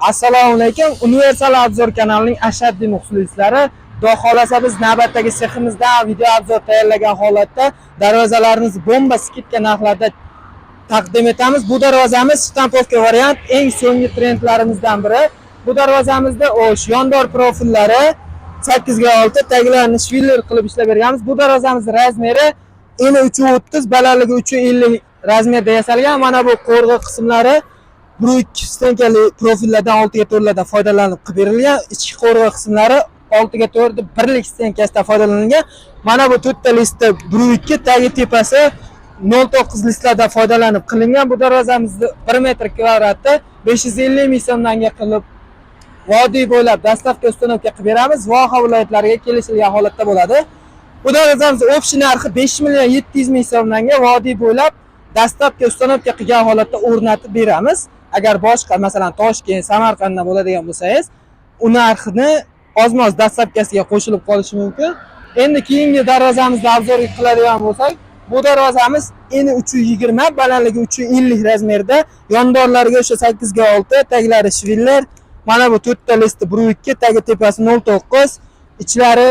Assalomu alaykum, Universal Obzor kanalining ashaddiy muxlislari. Xudo xohlasa, biz navbatdagi seximizda video obzor tayyorlagan holatda darvozalarimizni bomba скидка narxlarda taqdim etamiz. Bu darvozamiz штамповка variant, eng so'nggi trendlarimizdan biri. Bu darvozamizda o'sh yondor profillari 8 ga 6, taglarini швеллер qilib ishlab berganmiz. Bu darvozamiz размер i eni 3.30, balandligi 3.50 размер da yasalgan. Mana bu qo'rg'i qismlari 1.2 стенка li profillardan, 6 ga 4 lardan foydalanib qilib berilgan. Ichki qo'rg'i qismlari 6 ga 4 birlik стенка sidan foydalanilgan. Mana bu to'rtta listi 1.2, tagi tepasi 0.9 listlardan foydalanib qilingan. Bu darvozamizni 1 metr kvadrati 550 ming so'mdanga qilib, vodiy bo'ylab доставка, установка qilib beramiz. Voha viloyatlariga kelishilgan holatda bo'ladi. Bu darvozamiz общий narxi 5 million 700 ming so'mdanga vodiy bo'ylab доставка, установка qilgan holatda o'rnatib beramiz. Agar boshqa, masalan, Toshkent, Samarqanddan bo'ladigan bo'lsangiz, u narxni ozmoz доставка siga qo'shilib qolishi mumkin. Endi keyingi darvozamizni обзор qiladigan bo'lsak, bu darvozamiz eni 3.20, balandligi 3.50 размер da, yondorlariga o'sha 8 ga 6, taglari швеллер. Mana bu to'rtta listi 1.2, tagi tepasi 0.9, ichlari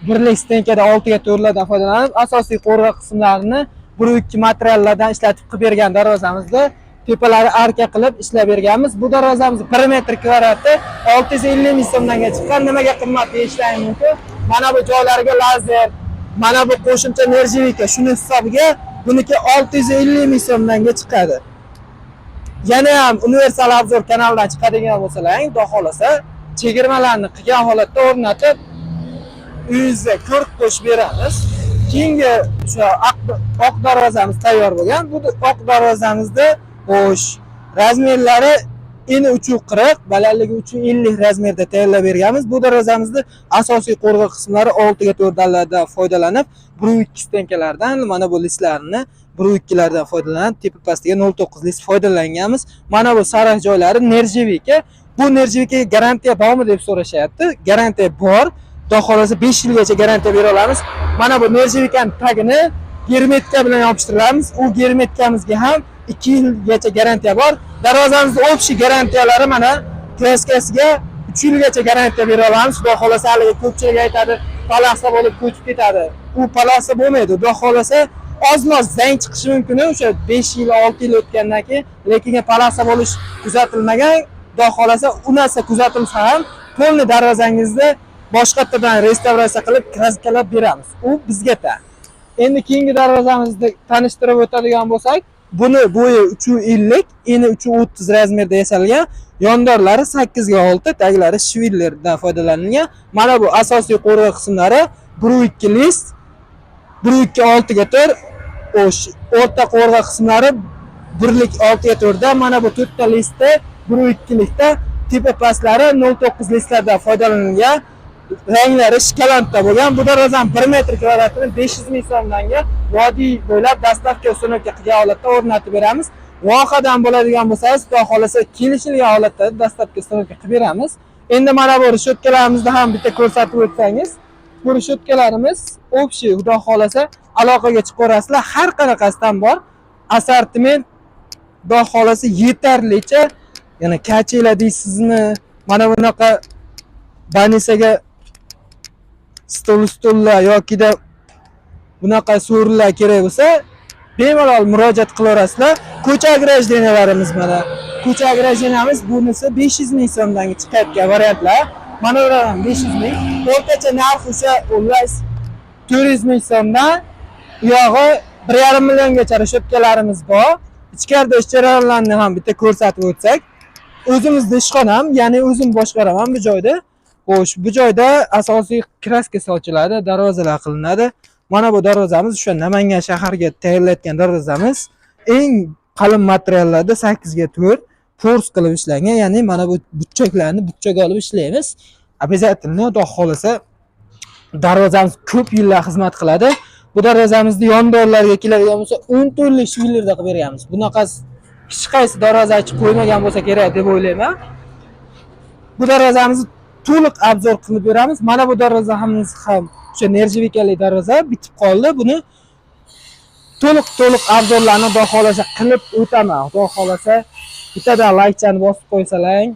birlik стенка da 6 ga 4 lardan foydalanib, asosiy qo'rg'a qismlarini 1.2 materiallardan ishlatib qilib bergan darvozamizni tepalari arka qilib ishlab berganmiz. Bu darvozamiz 1 metr kvadrati 650 ming so'mdanga chiqqan. Nimaga qimmat deyishlari mumkin. Mana bu joylariga lazer, mana bu qo'shimcha нержавейка, shuni hisobiga buniki 650 ming so'mdanga chiqadi. Yana ham Universal Obzor kanalidan chiqadigan bo'lsalaring, xudo xohlasa, chegirmalarni qilgan holatda o'rnatib, uyingizga ko'rk qo'shib beramiz. Keyingi o'sha oq darvozamiz tayyor bo'lgan. Bu oq darvozamizni, xo'sh, размер lari eni 3.40, balandligi 3.50 размер da tayyorlab berganmiz. Bu darvozamizni asosiy qo'rg'i qismlari 6 ga 4 dallardan foydalanib, 1.2 стенка lardan, mana bu listlarni 1.2 lardan foydalanib, tepa pastiga 0.9 list foydalanganmiz. Mana bu sariq joylari нержавейка. Bu нержавейка ga garantiya bormi deb so'rashyapti. Garantiya bor. Xudo xohlasa, 5 yilgacha garantiya bera olamiz. Mana bu нержавейка ning tagini герметка bilan yopishtiramiz. U герметка mizga ham 2 yilgacha garantiya bor. Darvozamizni общий garantiyalari, mana краска siga 3 yilgacha garantiya bera olamiz. Xudo xohlasa, haligi ko'pchilik aytadi, полоса bo'lib ko'chib ketadi. U полоса bo'lmaydi. Xudo xohlasa, ozmoz zang chiqishi mumkin o'sha 5 yil, 6 yil o'tgandan keyin, lekin полоса bo'lish kuzatilmagan. Xudo xohlasa, u narsa kuzatilsa ham, полный darvozangizni boshqatdan restavratsiya qilib, краска lab beramiz. U bizga ta. Endi keyingi darvozamizni tanishtirib o'tadigan bo'lsak, buni bo'yi 3.50, eni 3.30 размер da yasalgan, yondorlari 8 ga 6, taglari швеллер dan foydalanilgan. Mana bu asosiy qo'rg'i qismlari 1.2 list, 1.2 6 ga 4, o'sh o'rta qo'rg'a qismlari birlik 6 ga 4 da, mana bu to'rtta listda 1.2 likda, tepa pastlari 0.9 listlardan foydalanilgan. Ranglari shkalandda bo'lgan. Bu darvozani 1 metr kvadratini 500 ming so'mdanga vodiy bo'ylab доставка, установка qilgan holatda o'rnatib beramiz. Vohadan bo'ladigan bo'lsangiz, xudo xohlasa, kelishilgan holatda доставка, установка qilib beramiz. Endi mana bu решётка larimizni ham bitta ko'rsatib o'tsangiz. Bu решётка larimiz общий, xudo xohlasa, aloqaga chiqaverasizlar. Har qanaqasidan bor. Assortiment, xudo xohlasa, yetarlicha. Yana качеля deysizmi? Mana bunaqa больница ga stol, stullar yokida bunaqa so'rilar kerak bo'lsa, bemalol murojaat qilaverasizlar. Ko'cha ограждения larimiz mana. Ko'cha ограждения miz bunisi 500 ming so'mdan chiqayotgan variantlar. Mana bular ham 500 ming. O'rtacha narx o'sha xullas 400 ming so'mdan u yog'i 1,5 milliongacha решётка larimiz bor. Ichkarida ish jarayonlarini ham bitta ko'rsatib o'tsak. O'zimizni ishxonam, ya'ni o'zim boshqaraman bu joyda. Xo'sh, bu joyda asosiy краска sochiladi, darvozalar qilinadi. Mana bu darvozamiz o'sha Namangan shahariga tayyorlayotgan darvozamiz. Eng qalin materiallarda 8 ga 4 fors qilib ishlangan, ya'ni mana bu burchaklarni burchak olib ishlaymiz. Обязательно, xudo xohlasa, darvozamiz ko'p yillar xizmat qiladi. Bu darvozamizni yondorlariga keladigan bo'lsa, 10 to'rtlik швеллер da qilib berganmiz. Bunaqasi hech qaysi darvozachi qo'ymagan bo'lsa kerak deb o'ylayman. Bu darvozamizni to'liq обзор qilib beramiz. Mana bu darvozamiz ham o'sha нержавейка li darvoza bitib qoldi. Buni to'liq to'liq обзор larni xudo xohlasa qilib o'taman. Xudo xohlasa, bittadan laykchani bosib qo'ysalaring.